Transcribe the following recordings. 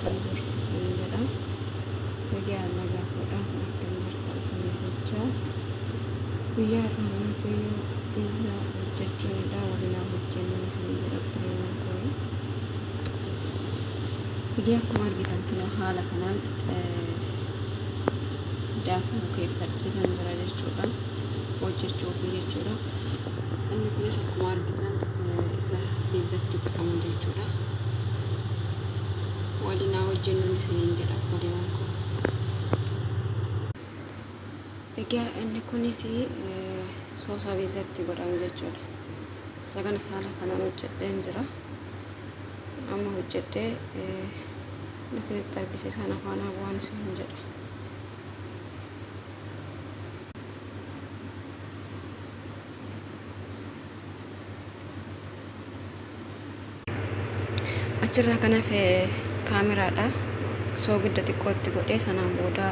Akkam jirtu isiniin jedha. Egaa nagaa fuudhaa isin akkam jirta isiniin jecha. Guyyaa har'aa mootiyyuu pizza hojjechuunidha. Waliin haa hojjennu isiniin jedha obboleewwan koo. Egaa akkuma argitan kunoo haala kanaan daakuu bukeeffadheetan jira jechuudha. Hojjechuufi jechuudha. Inni kunis akkuma argitan isa piizzatti godhamu jechuudha. Waliin haa hojjennuun isiniin jedha obboleewwan koo. Egaa inni kunis soosa piizzatti godhamu jechuudha. Isa kanas haala kanaan hojjedheen jira. Amma hojjedhee isinitti argisiisaan afaan bu'aan isiniin jedha. Achirraa kan hafe kaameraadha. Soogidda xiqqootti godhee sanaan booda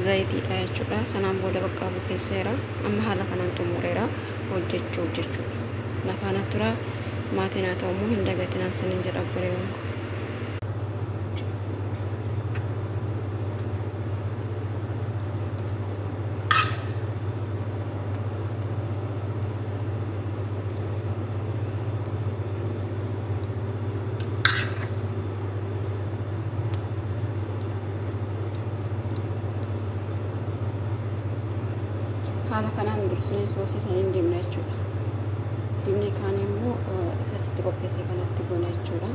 zayitiidha jechuudha. Sanaan booda bakka bukeesseera. Amma haala kanaan xumureera hojjechuu jechuudha. Na faana tura maatii naa ta'u immoo hin dagatinaan sinin jedha obboleewwan koo. Haala kanaan dursinee soosii sana hin dibna jechuudha. Dibnee kaanee immoo isa achitti qopheessee kanatti goona jechuudha.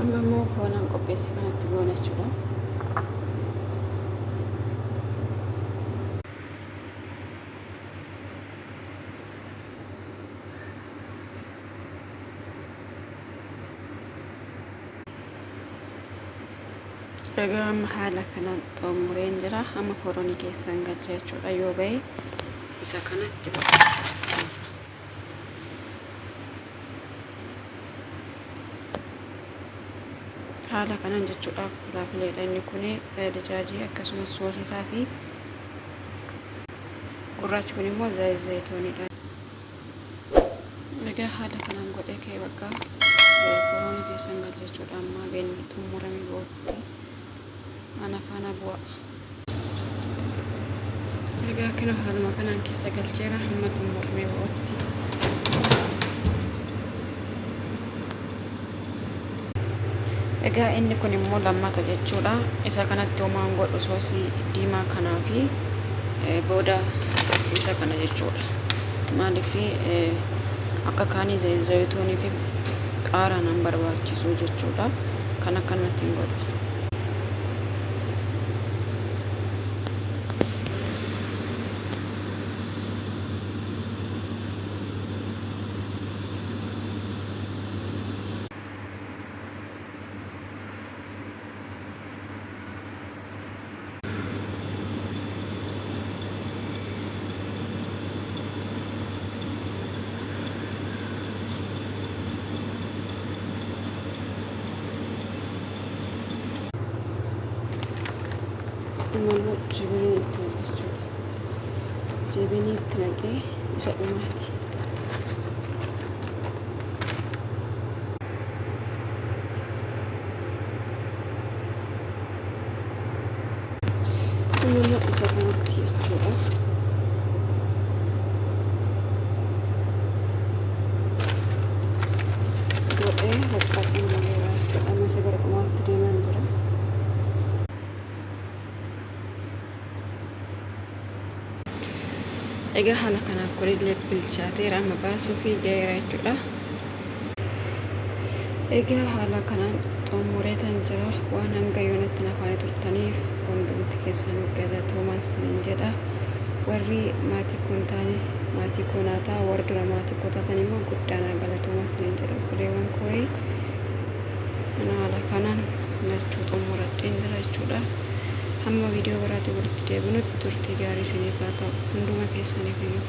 Amma immoo foonaan qopheesse kanatti goona jechuudha. Egaa amma haala kanaan xumureen jira. Amma foronii keessan galcha jechuudha. Yoo ba'e isa kanatti godha jechuudha. Haala kanaan jechuudhaaf laafileedha inni kun dijaajii akkasumas soosiisaa fi gurraachi kun immoo zayitoonidha. Egaa haala kanaan godhee ka'e bakka foronii keessan galcha jechuudha. Amma geenye xumurame bootti ana faana bu'a. Egaa kana haaluma kanaan keessa galcheera hamma xumuramee ba'utti. Egaa inni kun immoo lammata jechuudha. Isa kanatti homaan godhu soosii diimaa kanaa fi booda isa kana jechuudha. Maaliif akka kaanii zayituunii fi qaaraan hin barbaachisu jechuudha. Kan akkanumatti hin godhu. Amma immoo jibinii itti naqa jechuudha. Jibinii itti naqee isa dhumaati. Amma immoo isa kanatti jechuudha. Godhee bakka xumureera jechuudha. Amma isa gara dhumaatti deemaan jira. Egaa haala kanaan kunillee bilchaateera amma baasuu fi gaheera jechuudha. Egaa haala kanaan xumureetan jira waan hanga yoonatti na faana turtaniif hundumti keessanuu galatoomaa isiniin jedha. Warri maatii koo hin taane maatii koo naa ta'a warri dura maatii koo taatan immoo guddaa naa galatoomaa isiniin jedha obboleewwan koo. Haala kanaan lachuu xumuradheen jira. Viidiyoo biraatiin walitti deebinutti turtii gaarii isiniif haa ta'u hunduma keessaniif iyyuu.